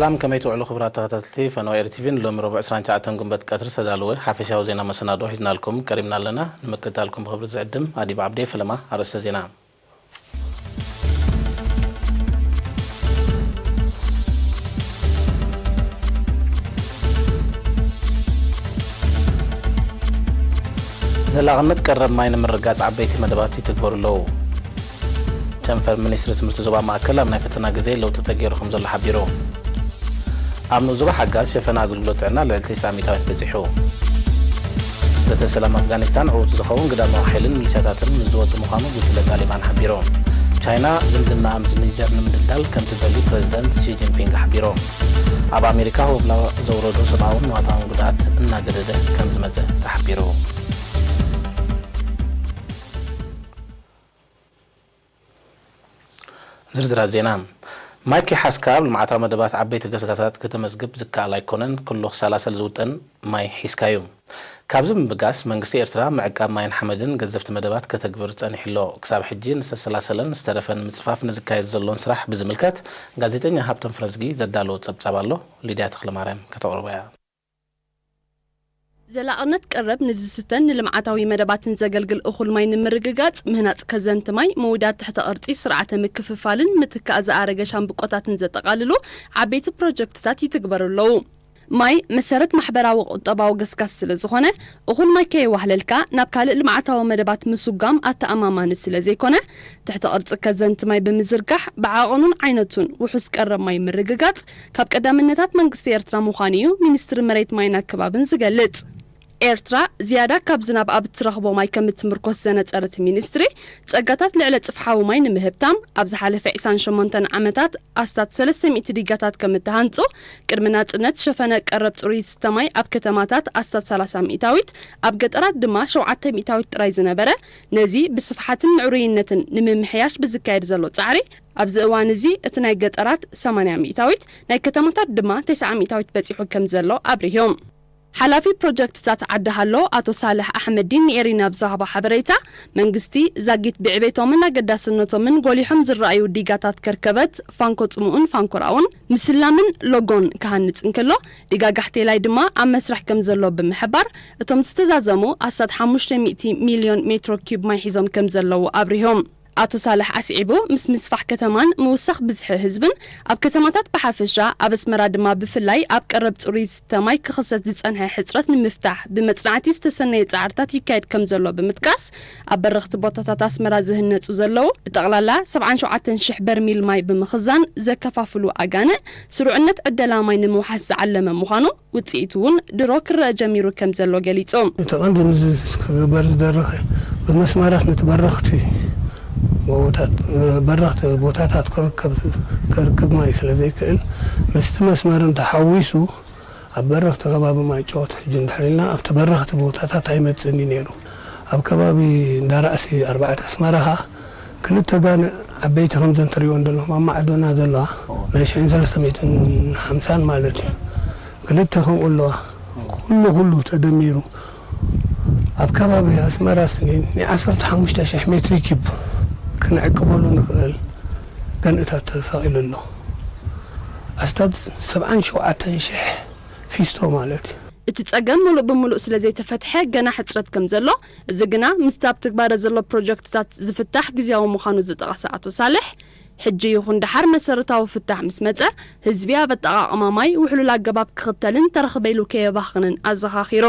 ሰላም፣ ከመይ ትውዕሉ ክቡራት ተኸታተልቲ ፈነወ ኤሪ ቲቪ? ንሎሚ ረቡዕ ዕስራን ትሽዓተን ጉንበት ቀትሪ ዝተዳለወ ሓፈሻዊ ዜና መሰናዶ ሒዝናልኩም ቀሪብና ኣለና። ንምክትታልኩም ብኽብሪ ዝዕድም ኣዲብ ዓብዴ። ፈለማ ኣርእስተ ዜና። ዘላቕነት ቀረብ ማይ ንምርጋጽ ዓበይቲ መደባት ይትግበሩ ኣለዉ። ጨንፈር ሚኒስትሪ ትምህርቲ ዞባ ማእከል ኣብ ናይ ፈተና ግዜ ለውጢ ተገይሩ ከም ዘሎ ሓቢሩ። ኣብ ንኡስ ዞባ ሓጋዝ ሸፈና ኣገልግሎት ጥዕና ልዕሊ ተስዓ ሚእታዊት በጺሑ። ዘተ ሰላም ኣፍጋኒስታን ዕዉት ዝኸውን ግዳማዊ ሓይልን ሚሊሻታትን ምስ ዝወጹ ምዃኑ ጉጅለ ጣሊባን ሓቢሩ። ቻይና ዝምድናኣ ምስ ኒጀር ንምድልዳል ከም ትደሊ ፕረዚደንት ሺ ጂንፒንግ ሓቢሩ። ኣብ ኣሜሪካ ወብላ ዘውረዶ ሰብኣውን ንዋታውን ጉድኣት እናገደደ ከም ዝመጸ ተሓቢሩ። ዝርዝራት ዜና። ማይ ከይሓዝካ ኣብ ልምዓታዊ መደባት ዓበይቲ ገስጋሳት ከተመዝግብ ዝከኣል ኣይኮነን፣ ኩሉ ክሰላሰል ዝውጠን ማይ ሒዝካ እዩ። ካብዚ ብምብጋስ መንግስቲ ኤርትራ ምዕቃብ ማይን ሓመድን ገዘፍቲ መደባት ከተግብር ጸኒሑ ኣሎ። ክሳብ ሕጂ ንዝተሰላሰለን ዝተረፈን ምጽፋፍ ንዝካየድ ዘሎን ስራሕ ብዝምልከት ጋዜጠኛ ሃብቶም ፍረዝጊ ዘዳለዎ ጸብጻብ ኣሎ። ሊድያ ተኽለማርያም ከተቕርቦ እያ። ዘላቕነት ቀረብ ንዝስተን ንልምዓታዊ መደባትን ዘገልግል እኹል ማይ ንምርግጋጽ፣ ምህናጽ ከዘንቲ ማይ፣ ምውዳድ ትሕተ ቅርጺ ስርዓተ ምክፍፋልን ምትካእ ዝኣረገ ሻምብቆታትን ዘጠቓልሉ ዓበይቲ ፕሮጀክትታት ይትግበሩ ኣለዉ። ማይ መሰረት ማሕበራዊ ቁጠባዊ ገስጋስ ስለ ዝኾነ፣ እኹል ማይ ከየዋህለልካ ናብ ካልእ ልምዓታዊ መደባት ምስጓም ኣተኣማማኒ ስለ ዘይኮነ፣ ትሕተ ቅርጺ ከዘንቲ ማይ ብምዝርጋሕ፣ ብዓቐኑን ዓይነቱን ውሑስ ቀረብ ማይ ምርግጋጽ፣ ካብ ቀዳምነታት መንግስቲ ኤርትራ ምዃኑ እዩ ሚኒስትሪ መሬት ማይን ኣከባብን ዝገልጽ። ኤርትራ ዝያዳ ካብ ዝናብ ኣብ እትረኽቦ ማይ ከም እትምርኮስ ዘነጸረ እቲ ሚኒስትሪ፣ ጸጋታት ልዕለ ጽፍሓዊ ማይ ንምህብታም ኣብ ዝሓለፈ ዕስራን ሸሞንተን ዓመታት ኣስታት ሰለስተ ሚእቲ ዲጋታት ከም እተሃንጹ፣ ቅድሚ ናጽነት ሸፈነ ቀረብ ጽሩይ ዝስተ ማይ ኣብ ከተማታት ኣስታት ሰላሳ ሚእታዊት፣ ኣብ ገጠራት ድማ ሸውዓተ ሚእታዊት ጥራይ ዝነበረ፣ ነዚ ብስፍሓትን ምዕሩይነትን ንምምሕያሽ ብዝካየድ ዘሎ ጻዕሪ፣ ኣብዚ እዋን እዚ እቲ ናይ ገጠራት ሰማንያ ሚእታዊት፣ ናይ ከተማታት ድማ ተስዓ ሚእታዊት በጺሑ ከም ዘሎ ኣብሪሆም። ሓላፊ ፕሮጀክትታት ዓዲ ሃሎ ኣቶ ሳልሕ ኣሕመዲን ንኤሪና ብዝሃቦ ሓበሬታ፣ መንግስቲ ዛጊት ብዕቤቶምን ኣገዳስነቶምን ጎሊሖም ዝረኣዩ ዲጋታት ከርከበት፣ ፋንኮ ጽሙኡን ፋንኮራውን፣ ምስላምን ሎጎን ክሃንጽ እንከሎ፣ ዲጋ ጋሕቴላይ ድማ ኣብ መስርሕ ከም ዘሎ ብምሕባር፣ እቶም ዝተዛዘሙ ኣስታት ሓሙሽተ ሚእቲ ሚልዮን ሜትሮ ኪዩብ ማይ ሒዞም ከም ዘለዉ ኣብሪሆም። ኣቶ ሳልሕ ኣስዒቡ፣ ምስ ምስፋሕ ከተማን ምውሳኽ ብዝሒ ህዝብን፣ ኣብ ከተማታት ብሓፈሻ፣ ኣብ ኣስመራ ድማ ብፍላይ ኣብ ቀረብ ጽሩይ ዝስተ ማይ ክኽሰት ዝጸንሐ ሕጽረት ንምፍታሕ ብመጽናዕቲ ዝተሰነየ ጻዕርታት ይካየድ ከም ዘሎ ብምጥቃስ፣ ኣብ በረኽቲ ቦታታት ኣስመራ ዝህነጹ ዘለዉ ብጠቕላላ ሰብዓን ሸውዓተን ሽሕ በርሚል ማይ ብምኽዛን ዘከፋፍሉ ኣጋንእ፣ ስሩዕነት ዕደላ ማይ ንምውሓስ ዝዓለመ ምዃኑ፣ ውጽኢቱ እውን ድሮ ክረአ ጀሚሩ ከም ዘሎ ገሊጹ። እቲ ቀንዲ ንዚ ክግበር ዝደረኸ፣ ብመስመራት ነቲ በረኽቲ ጎቦታት፣ በረኽቲ ቦታታት ክርከብ፣ ክርክብ ማይ ስለ ዘይክእል፣ ምስቲ መስመርን ተሓዊሱ ኣብ በረኽቲ ከባቢ ማይ ጨወት ሕጂ እንድሕር ኢልና ኣብቲ በረኽቲ ቦታታት ኣይመጽእን እዩ ነይሩ። ኣብ ከባቢ እንዳራእሲ ኣርባዕተ ኣስመራ ኸኣ ክልተ ጋንእ ዓበይቲ ከምዘን ትሪእወን ዘለኹም ኣብ ማዕዶና ዘለዋ ናይ ሽሕን ሰለስተ ሚእትን ሓምሳን ማለት እዩ። ክልተ ከምኡ ኣለዋ። ኩሉ ኩሉ ተደሚሩ ኣብ ከባቢ ኣስመራ ስኒ ናይ ዓሰርተ ሓሙሽተ ሽሕ ሜትሪ ኪዩብ ክንዕቅበሉ ንኽእል ገንእታት ተሳቒሉ ኣሎ። ኣስታት ሰብዓን ሸውዓተን ሽሕ ፊስቶ ማለት እዩ። እቲ ጸገም ምሉእ ብምሉእ ስለ ዘይተፈትሐ ገና ሕጽረት ከም ዘሎ፣ እዚ ግና ምስቲ ኣብ ትግባረ ዘሎ ፕሮጀክትታት ዝፍታሕ ግዝያዊ ምዃኑ ዝጠቐሰ ኣቶ ሳልሕ፣ ሕጂ ይኹን ደሓር መሰረታዊ ፍታሕ ምስ መጸ፣ ህዝቢ ኣብ ኣጠቓቕማ ማይ ውሕሉል ኣገባብ ክኽተልን ተረኽበ ኢሉ ከየባኽንን ኣዘኻኺሩ።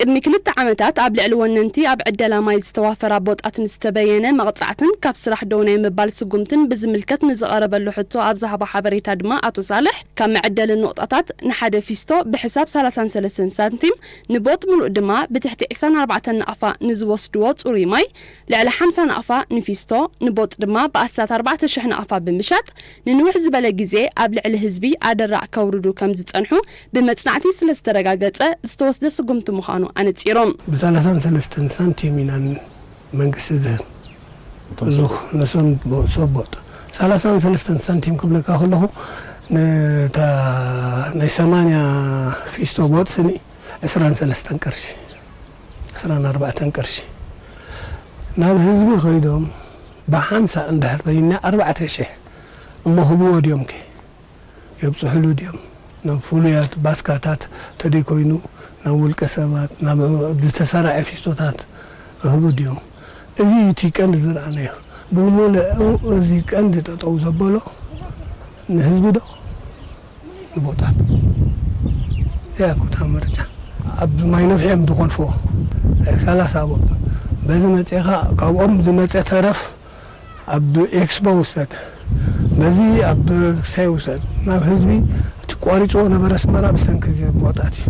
ቅድሚ ክልተ ዓመታት ኣብ ልዕሊ ወነንቲ ኣብ ዕደላ ማይ ዝተዋፈራ ቦጣት ንዝተበየነ መቕጻዕትን ካብ ስራሕ ደው ናይ ምባል ስጉምትን ብዝምልከት ንዝቐረበሉ ሕቶ ኣብ ዝሃቦ ሓበሬታ ድማ ኣቶ ሳልሕ፣ ካብ መዐደሊ ኑቕጣታት ንሓደ ፊስቶ ብሕሳብ ሰላሳን ሰለስተን ሳንቲም፣ ንቦጥ ምሉእ ድማ ብትሕቲ ዕስራን ኣርባዕተን ናቕፋ ንዝወስድዎ ጽሩይ ማይ፣ ልዕሊ ሓምሳ ናቕፋ ንፊስቶ፣ ንቦጥ ድማ ብኣስታት ኣርባዕተ ሽሕ ናቕፋ ብምሻጥ፣ ንንውሕ ዝበለ ግዜ ኣብ ልዕሊ ህዝቢ ኣደራዕ ከውርዱ ከም ዝጸንሑ ብመጽናዕቲ ስለ ዝተረጋገጸ ዝተወስደ ስጉምቲ ምዃኑ ኣነጺሮም። ብሰላሳን ሰለስተን ሳንቲም ኢና መንግስቲ ዝህብ። እቶም እዚ ሰብ ነሶም ቦ-፣ ሰብ ቦጥ ሰላሳን ሰለስተን ሳንቲም ክብለካ ከለኹ፣ ነታ ናይ ሰማንያ ፊስቶ ቦጥ ስኒ ዕስራን ሰለስተን ቅርሺ፣ ዕስራን ኣርባዕተን ቅርሺ ናብ ህዝቢ ከይዶም ብሓምሳ እንድሕር በይና ኣርባዕተ ሽሕ እሞ ህብዎ ድዮም ከ የብጽሑሉ ድዮም? ናብ ፍሉያት ባስካታት ተደይኮይኑ ናብ ውልቀ ሰባት ናብ ዝተሰራዐ ፊስቶታት እህቡ ድዮም? እዚ እቲ ቀንዲ ዝረኣናዮ። ብምልኡ እዚ ቀንዲ ጠጠው ዘበሎ ንህዝቢ ዶ ንቦታት? እዚኣ ኮታ ምርጫ ኣብ ማይ ነፍሒ እዮም ዝኾልፍዎ። ሰላሳ ቦጥ በዚ መፅኻ ካብኦም ዝመፀ ተረፍ ኣብ ኤክስፖ ውሰድ፣ በዚ ኣብ ክሳይ ውሰድ፣ ናብ ህዝቢ እቲ ቋሪፅዎ ነበረ ኣስመራ ብሰንኪ እዚ ቦጣት እዩ።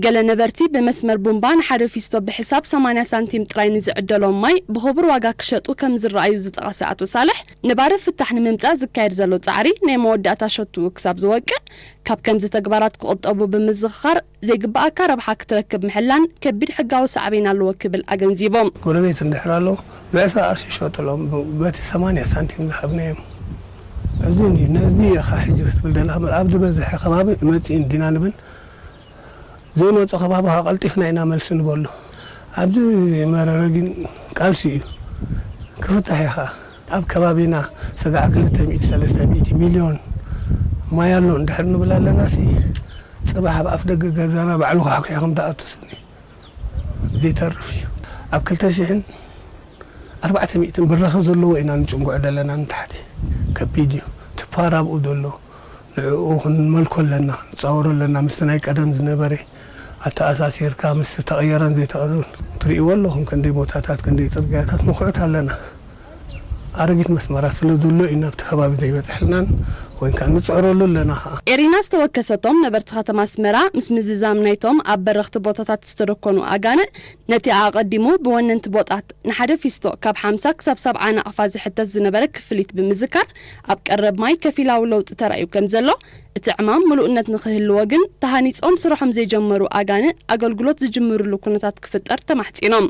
ገለ ነበርቲ ብመስመር ቡምባ ንሓደ ፊስቶ ብሕሳብ ሰማንያ ሳንቲም ጥራይ ንዝዕደሎም ማይ ብኽቡር ዋጋ ክሸጡ ከም ዝረኣዩ ዝጠቐሰ ኣቶ ሳልሕ፣ ነባሪ ፍታሕ ንምምጻእ ዝካየድ ዘሎ ጻዕሪ ናይ መወዳእታ ሸቱ ክሳብ ዝወቅዕ ካብ ከምዚ ተግባራት ክቑጠቡ ብምዝኽኻር፣ ዘይግብኣካ ረብሓ ክትረክብ ምሕላን ከቢድ ሕጋዊ ሳዕቤን ኣለዎ ክብል ኣገንዚቦም። ጎረቤት እንድሕር ኣሎ ብዕስራ ቅርሺ ይሸጥሎም በቲ ሰማንያ ሳንቲም ዝሃብናዮም። እዚ እንዲ ነዚ ኢኻ ሕጂ ክትብል ዘለኻ እምበር ኣብ ዝበዝሐ ከባቢ መጺእን ዲና ንብል ዘይመጾ ከባቢ ኸዓ ቀልጢፍና ኢና መልሲ ንበሉ። ኣብዚ መረረ ግን ቃልሲ እዩ ክፍታሕ እዩ ኸዓ። ኣብ ከባቢና ስጋዕ ክልተ ሚእቲ ሰለስተ ሚእቲ ሚልዮን ማይ ኣሎ እንድሕር ንብል ኣለና ሲ ጽባሕ ኣብ ኣፍ ደገ ገዛና ባዕሉ ኳሕኲሑ ከም ትኣቱ ስኒ ዘይተርፍ እዩ። ኣብ ክልተ ሽሕን ኣርባዕተ ሚእትን ብራኸ ዘለዎ ኢና ንጭንጉዕ ዘለና ንታሕቲ ከቢድ እዩ። ትፋር ኣብኡ ዘሎ ንዕኡ ክንመልኮ ኣለና፣ ክንጻወሮ ኣለና። ምስቲ ናይ ቀደም ዝነበረ ኣተኣሳሲርካ ምስቲ ተቐየረን ዘይተቐየረን ትርእይዎ ኣለኹም። ክንደይ ቦታታት ክንደይ ጽርግያታት ምኹዕት ኣለና። ኣረጊት መስመራት ስለ ዘሎ እዩ ናብቲ ከባቢ ዘይበጽሐልናን ወይ ከዓ ንጽዕረሉ ኣለና ኸዓ። ኤሪና ዝተወከሰቶም ነበርቲ ከተማ ኣስመራ ምስ ምዝዛም ናይቶም ኣብ በረኽቲ ቦታታት ዝተደኮኑ ኣጋንእ ነቲ ኣቐዲሙ ብወነንቲ ቦጣት ንሓደ ፊስቶ ካብ ሓምሳ ክሳብ ሰብዓ ናቕፋ ዝሕተት ዝነበረ ክፍሊት ብምዝካር ኣብ ቀረብ ማይ ከፊላዊ ለውጢ ተራእዩ ከም ዘሎ እቲ ዕማም ምሉእነት ንኽህልዎ ግን ተሃኒጾም ስርሖም ዘይጀመሩ ኣጋንእ ኣገልግሎት ዝጅምርሉ ኩነታት ክፍጠር ተማሕጺኖም።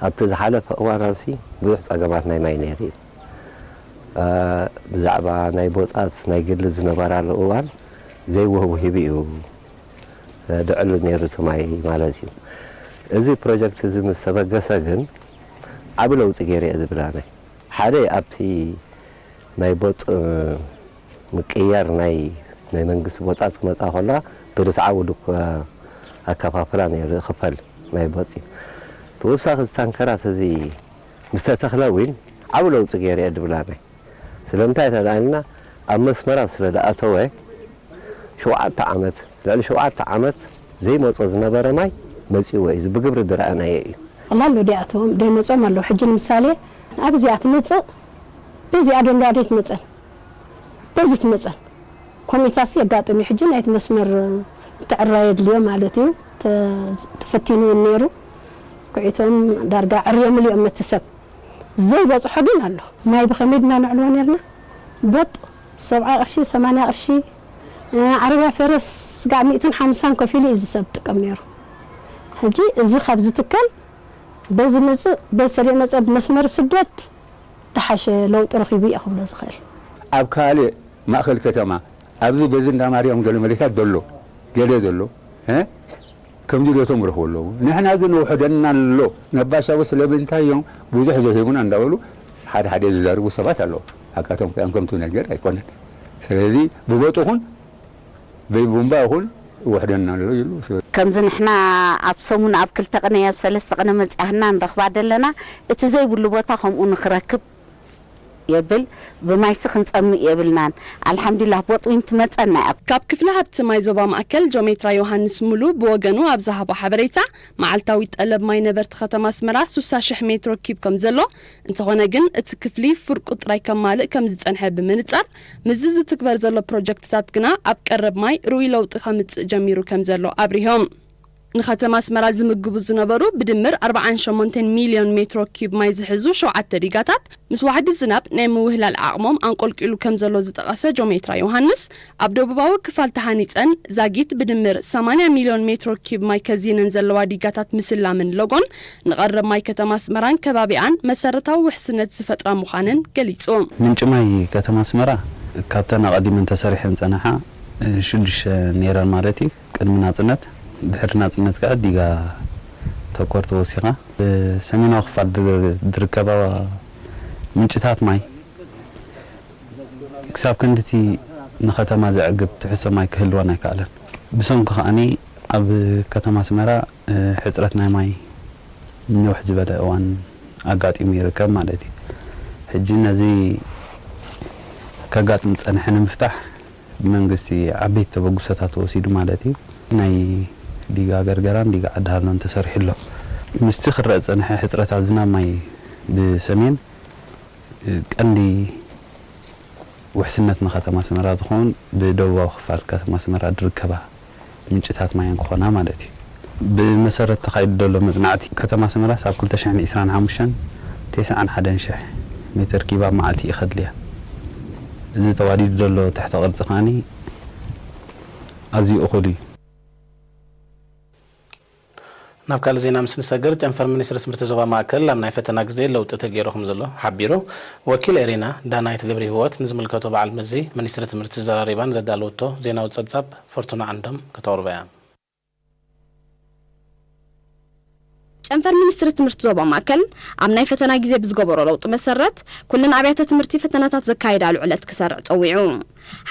ኣብቲ ዝሓለፈ እዋናንሲ ብዙሕ ጸገማት ናይ ማይ ነይሩ እዩ። ብዛዕባ ናይ ቦጻት ናይ ግሊ ዝነበራሉ እዋን ዘይወህቡ ሂቡ እዩ ድዕሉ ነይሩ እቲ ማይ ማለት እዩ። እዚ ፕሮጀክት እዚ ምስ ተበገሰ ግን ዓቢ ለውጢ ገይሩ እየ ዝብል ኣነ። ሓደ ኣብቲ ናይ ቦጥ ምቅያር ናይ ናይ መንግስቲ ቦጣት ክመጻ ከላ ብርትዓዊ ድኳ ኣከፋፍላ ነይሩ ክፈል ናይ ቦጥ ተወሳኺ ስታንከራት እዚ ምስ ተተኽለ እውን ዓቢ ለውጢ ገይሩ እየ ድብል ኣነ። ስለምንታይ ተዳልና ኣብ መስመራት ስለ ደኣተወ ሸውዓተ ዓመት ልዕሊ ሸውዓተ ዓመት ዘይመጾ ዝነበረ ማይ መጺዎ እዩ። እዚ ብግብሪ ዝረኣናዮ እዩ። ኣላ ኣሎ ዲኣቶም ደይመጾም ኣለዉ። ሕጂ ንምሳሌ ኣብዚኣ ትመጽእ በዚኣ ደሎ ኣደይ ትመጸን በዚ ትመጸን ኮሚታሲ የጋጥም እዩ። ሕጂ ናይቲ መስመር ትዕራ የድልዮ ማለት እዩ። ተ- ተፈቲኑ እውን ነይሩ። ኩዒቶም ዳርጋ ዕርዮምሉ እዮም ነቲ ሰብ ዘይበጽሖ ግን ኣሎ። ማይ ብኸመይ ድና ነዕልዎ ነርና? ቦጥ ሰብዓ ቅርሺ ሰማንያ ቅርሺ ዓረብያ ፈረስ ስጋዕ ሚእትን ሓምሳን ከፊሉ እዩ ዝሰብ ጥቀም ነይሩ። ሕጂ እዚ ካብ ዝትከል በዚ መጽእ በዚ ተደይ መጸ ብመስመር ስደድ ድሓሸ ለውጢ ረኺቡ እየ ክብሎ ዝኽእል። ኣብ ካልእ ማእኸል ከተማ ኣብዚ በዚ እንዳ ማርያም ገለ መሬታት ዘሎ ገለ ዘሎ እ ከምዚ ዶቶም ረኽቡ ኣለዉ። ንሕና ግን ውሕደና ኣሎ ነባሻዊ ስለምንታይ እዮም ብዙሕ ዘይሂቡና እንዳበሉ ሓደ ሓደ ዝዛርቡ ሰባት ኣለዉ። ሓካቶም ከኣም ከምቱ ነገር ኣይኮነን። ስለዚ ብቦጥ ኹን ብቡምባ ይኹን ውሕደና ኣሎ ይሉ። ከምዚ ንሕና ኣብ ሰሙን ኣብ ክልተ ቅነ ኣብ ሰለስተ ቅነ መጽኣህና ንረኽባ ደለና እቲ ዘይብሉ ቦታ ከምኡ ንኽረክብ የብል። ብማይሲ ክንጸምእ የብልናን። ኣልሓምዱሊላህ ቦጥዊን ትመጸና እያ። ካብ ክፍሊ ሃብቲ ማይ ዞባ ማእከል ጆሜትራ ዮሃንስ ሙሉ ብወገኑ ኣብ ዝሃቦ ሓበሬታ መዓልታዊ ጠለብ ማይ ነበርቲ ከተማ ኣስመራ ሱሳ ሽሕ ሜትሮ ኪብ ከም ዘሎ እንተኾነ ግን እቲ ክፍሊ ፍርቁ ጥራይ ከማልእ ከም ዝጸንሐ ብምንጻር ምስዚ ዝትግበር ዘሎ ፕሮጀክትታት ግና ኣብ ቀረብ ማይ ርኡይ ለውጢ ከምጽእ ጀሚሩ ከም ዘሎ ኣብሪሆም። ንከተማ ኣስመራ ዝምግቡ ዝነበሩ ብድምር ኣርብዓን ሸሞንተን ሚልዮን ሜትሮ ኪዩብ ማይ ዝሕዙ ሸውዓተ ዲጋታት ምስ ዋሕዲ ዝናብ ናይ ምውህላል ዓቕሞም ኣንቆልቂሉ ከም ዘሎ ዝጠቐሰ ጆሜትራ ዮሃንስ፣ ኣብ ደቡባዊ ክፋል ተሃኒጸን ዛጊት ብድምር ሰማንያ ሚልዮን ሜትሮ ኪዩብ ማይ ከዚነን ዘለዋ ዲጋታት ምስላምን ሎጎን ንቐረብ ማይ ከተማ ኣስመራን ከባቢኣን መሰረታዊ ውሕስነት ዝፈጥራ ምዃነን ገሊጹ። ምንጪ ማይ ከተማ ኣስመራ ካብተን ኣቐዲመን ተሰሪሐን ዝጸንሓ ሽዱሽተ ነይረን ማለት እዩ። ቅድሚ ናጽነት፣ ድሕሪ ናጽነት ከኣ ዲጋ ተኮር ተወሲኻ። ሰሜናዊ ክፋል ድ- ዝርከባ ምንጭታት ማይ ክሳብ ክንድቲ ንከተማ ዘዕግብ ትሕዝቶ ማይ ክህልወን ኣይከኣለን። ብሰንኩ ከኣኒ ኣብ ከተማ ኣስመራ፣ እ፣ ሕጽረት ናይ ማይ ነውሕ ዝበለ እዋን ኣጋጢሙ ይርከብ ማለት እዩ። ሕጂ ነዚ ከጋጥም ዝጸንሐ ንምፍታሕ ብመንግስቲ ዓበይቲ ተበግሶታት ተወሲዱ ማለት እዩ። ናይ ዲጋ ገርገራን ዲጋ ዓዲ ሃሎን ተሰሪሑ ኣሎ። ምስቲ ክረአ ዝጸንሐ ሕጽረታት ዝናብ ማይ ብሰሜን፣ እ፣ ቀንዲ ውሕስነት ንከተማ ኣስመራ ዝኸውን ብደቡባዊ ክፋል ከተማ ኣስመራ ዝርከባ ምንጭታት ማይ ክኾና ማለት እዩ። ብመሰረት ተኻይዱ ዘሎ መጽናዕቲ፣ ከተማ ኣስመራስ ኣብ ክልተ ሽሕን ዕስራን ሓሙሽተን ተስዓን ሓደን ሽሕ ሜተር ኪብ ኣብ መዓልቲ እዩ ከድልያ። እዚ ተዋዲዱ ዘሎ ትሕተ ቅርጺ ከኣኒ ኣዝዩ እኹል እዩ። ናብ ካልእ ዜና ምስ ንሰግር፣ ጨንፈር ሚኒስትሪ ትምህርቲ ዞባ ማእከል ኣብ ናይ ፈተና ግዜ ለውጢ ተገይሩ ከም ዘሎ ሓቢሩ። ወኪል ኤሪና ዳናይት ገብረሂወት ንዝምልከቶ በዓል መዚ ሚኒስትሪ ትምህርቲ ዘራሪባን ዘዳለወቶ ዜናዊ ጸብጻብ ፈርቱና ዓንዶም ከተቕርቦ እያ። ጨንፈር ሚኒስትሪ ትምህርቲ ዞባ ማእከል ኣብ ናይ ፈተና ግዜ ብዝገበሮ ለውጢ መሰረት ኩለን ኣብያተ ትምህርቲ ፈተናታት ዘካይዳሉ ዕለት ክሰርዕ ጸዊዑ።